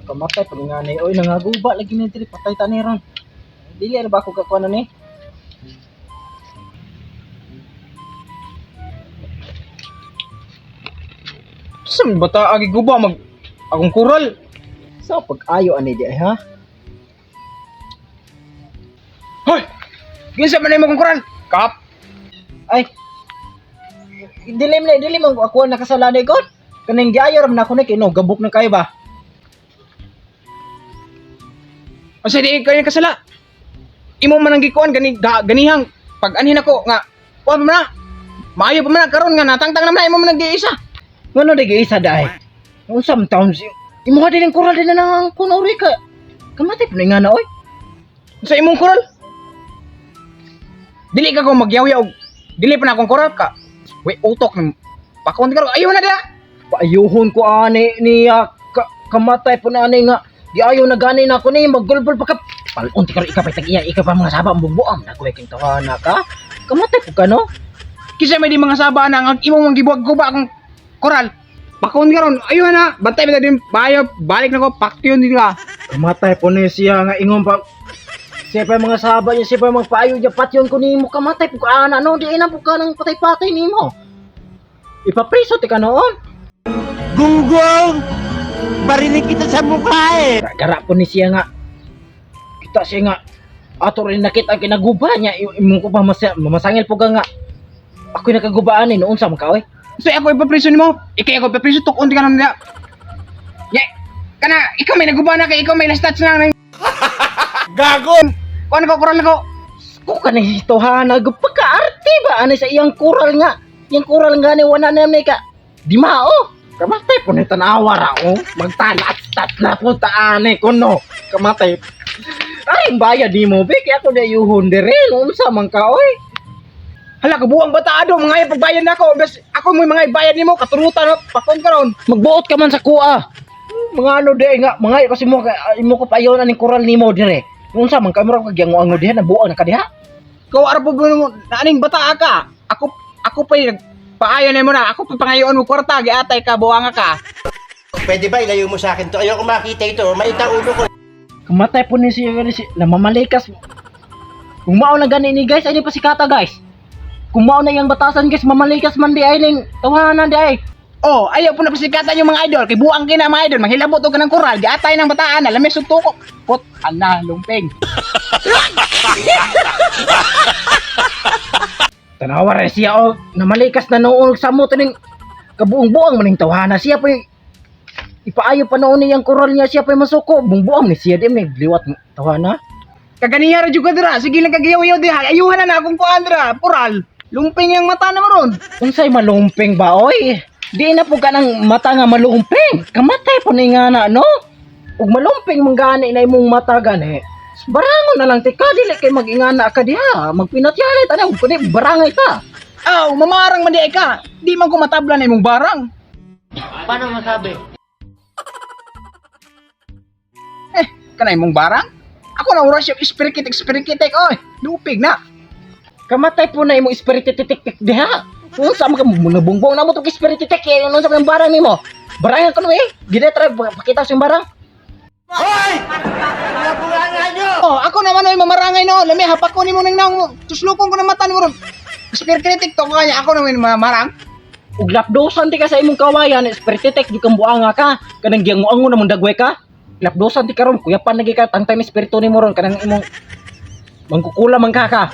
Kamatay pag nga ni oy, nangaguba lagi ni diri, patay ta ni ron. Dili ra ba ako kakuha ni? Sa bata agi guba mag akong kural. So pag-ayo ani di ay, ha? Hoy! Kinsa man nimo akong kural? Kap. Ay. Dili man dili man ako nakasalanan ko. Kaning giayo ra man ako ni kay no gabok na kayo ba? Asa di kayo kasala? Imo man ang gikuan gani ga, ganihang pag anhin ako nga kuan man na. Maayo pa man na karon nga natangtang naman na imo man ang giisa. Ngano di giisa daay? Unsa man taon si imo din ang kural din na nang kunori ka. Kamatay pa nga na oy. Sa imong kural. Dili ka ko magyawyaw. Dili pa na akong kural ka. We utok ng pakon ka ayo na dia. Paayuhon ko ani niya ka, kamatay po na ani nga giayo na gani na ako ni maggulbol pa ka palon ti karon ikaw pa tag-iya ikaw pa mga saba ang bugbuam na kuy king tawana ka kamatay po ka no. Kisa may di mga saba na ang imong mang gibuwag ko ba akong koral. Pakon karon ayo na bantay ba din bayo balik na ko pakyon din ka. Kamatay po ni siya nga ingon pa siya pa yung mga saba niya, siya pa yung mga paayo niya, patyon ko nimo, kamatay po ka ana, no, di na po ka ng patay-patay nimo. Ipapriso ti ka noon. Gunggong! Barinig kita sa mukha eh! Gara po ni siya nga. Kita siya nga. Ato rin nakita ang kinaguba niya. Imong ko pa mamasangil po ka nga. Ako'y nakagubaan eh. Noon sa mga oy. So ako ipapriso nimo. Ikay ako ipapriso tukon di ka nila. Ye. Kana ikaw may naguba na kay ikaw may last touch na ng Gago! kuan ko koral ko. Ko ka nang hituhan. Pagkaarte ba? Ano sa iyang kural nga. Iyang kural nga ni wala na may ka. Di mao. Kamatay po ni tanawa ra oh. Magtalat-tat na po taan eh kuno. Kamatay. Ay, ang bayad ni mo, be. Kaya ako na yuhon dire. Noon sa man ka, oy. Hala kabuang bata ado mga pagbayad na ako. Bes ako mo mga ibayad nimo katurutan no pakon karon. Magbuot ka man sa kuha. Mga ano di nga, mga kasi mo imo ko payon aning koral nimo dire. Unsa man ka mura ka gyango-ango diha nabuang na ka diha. Ikaw ara po mo naaning bata ka. Ako ako pa paayo na mo na. Ako pa pangayoon mo kwarta giatay ka buanga ka. Pwede ba ilayo mo sa akin to? Ayoko makita ito. Maita ulo ko. Kamatay po ni siya ni si namamalikas. Kung mao na gani ni guys, ay pa si Kata guys. Kung mao na iyang batasan guys, mamalikas man di ay ning tawanan di ay. Oh, ayaw po na pasikatan yung mga idol. Kay buang kina mga idol, manghilabot og kanang koral, giatay ng bataan, alam may suntuko. Put, ana, lumping. Tanawa ra siya oh, namalikas na noon sa mo ning kabuong-buang maning tawhana siya pa ipaayo pa noon niyang koral niya siya pa masuko buong-buang ni siya di man liwat tawhana. Kaganiya ra jud ka dira, sige lang kagayaw-yaw diha. Ayuhan na na akong kuan dira, pural. Lumping yang mata na mo ron. Unsay malumping ba oy? Di na po ka ng mata nga malumping. Kamatay po ni nga na no. Ug malumping man gani na imong mata gani. Barangon na lang ti ka dili kay mag-ingana ka diha. Magpinatyanay ta na kundi barangay ta. Aw, mamarang man di ay ka. Di man ko matabla na imong barang. Paano masabi? Eh, kana imong barang? Ako na oras yung espirikitik espirikitik oy. Lupig na. Kamatay po na imong espirititik diha. Unsa man ka nabungbong na mo tong espirititik eh unsa man ang barang nimo? Barangay ko no eh. Gid try pakita sa imong barang. Hoy! Nabulangan nyo! Oh, ako naman ay mamarangay noon. Lami hapak ko nimo nang naong mo. Tuslukon ko ng mata nimo ron. Espirikitik to kanya ako naman mamarang. Ug lapdosan ti ka sa imong kawayan, espirititik di kang buanga ka. Kanang giango-ango na mong dagway ka. Lapdosan ti karon, kuyapan lagi ka tangtay ni espiritu nimo ron kanang imong mangkukula man ka ka.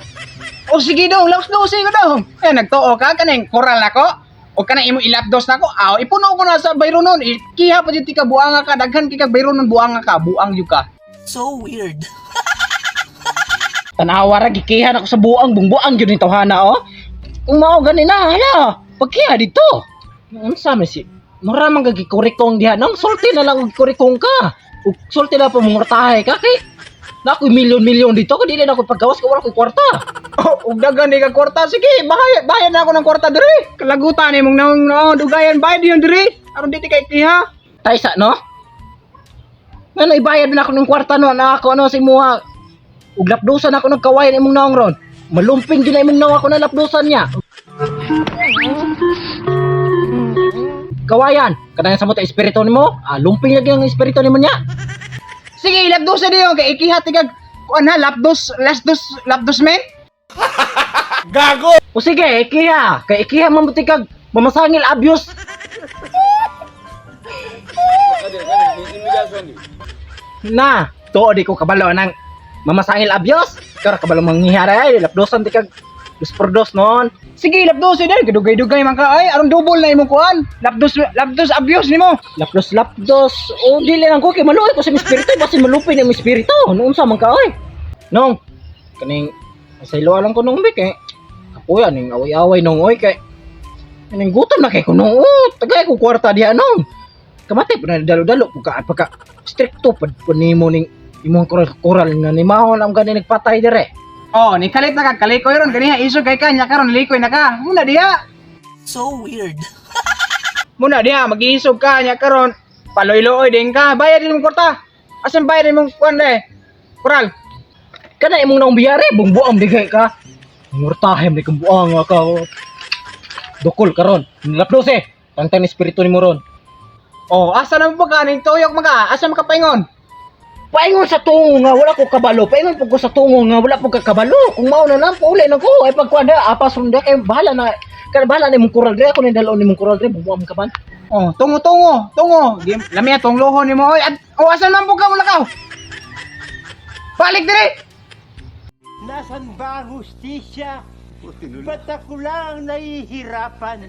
O sige daw, laos daw sige daw. Eh nagtuo ka kaning koral nako. O kanang imong ilapdos nako. Aw, ipuno ko na sa bayro nun. Ikiha pa jud ti ka buanga ka, daghan kay kag bayro nun buanga ka, buang jud ka. So weird. Tanawa ra gikihan ako sa buang, bungbuang gyud ni tawhana oh. Kung mao gani na, hala, pagkiha dito. Unsa man si Mura man ka gikurikong diha nang sulti na lang og gikurikong ka. Ug sulti na po mongortahe ka kay na ako'y milyon-milyon dito kung dili na ako paggawas kay wala ko'y kwarta. Oh, ug daghan ni ka kwarta. Sige, bayad, bayad na ako ng kwarta diri. Kalagutan imong naong no, dugayan bayad yun diri. Aron di ti kay kiha. Taysa no? Nga ibayad na ako ng kwarta no na ako ano sa imuha. Ug lapdusan ako ng kawayan imong naong ron. Malumping din na imong naong ako na lapdusan niya. Kawayan, kanang sa mo ta espiritu nimo, ah, lumping lagi ang espiritu nimo niya. Sige, ilapdos na diyo kay ikiha tigag kuan ha, lapdos, last dos, lapdos men. O sige, ikiha, kay ikiha man mo tikag mamasangil abuse. Na, tuo di ko kabalo nang mamasangil abuse. Ikaw ra kabalo manghihara ay lapdosan tikag dos por dos noon. Sige, lapdos na dugay-dugay man ka ay aron double na imong kuan. Lapdos, lapdos abuse nimo. Lapdos lapdos. O dili lang ko kay maluoy ko sa imong espiritu, basin malupay na imong espiritu. Noon sa man ka oy. Nong kaning sa ilo lang ko nung bi kay kapuya ning away-away nung oy kay kaning gutom na kay ko nung oh, tagay ko kwarta diha nung. Kamatay pa na dalo-dalo pagka pagka stricto pad po nimo ning imong koral koral nga ni mahon ang gani nagpatay dire. Oh, ni kalit na ka kalikoy ron ganiha isog kay ka nya karon likoy na ka. Muna diha. So weird. Muna diha mag-iisog ka nya karon paloy-looy din ka. Bayad din mong kwarta. Asan bayad din mong kuan de? Kural. Kana imong naong biyare bungbuam digay ka. Murtahem ni kang buang ka. Oh. Dukol karon. Lapdos eh. Tangtang ni espiritu nimo ron. Oh, asa na mo ka ning tuyok man ka? Asa makapaingon? Paingon sa tungo nga wala ko kabalo. Paingon pud ko sa tungo nga wala pud ka kabalo. Kung mao na lang pauli na ko. Ay pagkuan na apas ron kay bahala na. Kay bahala na imong kural dre ako ni dalon nimong kural dre bumuam ka man. Oh, tungo tungo, tungo. Lami atong lohon nimo oy. Oh, asa man po ka mulakaw? Balik dire. Nasaan ba ang hustisya? Ba't ako lang ang nahihirapan?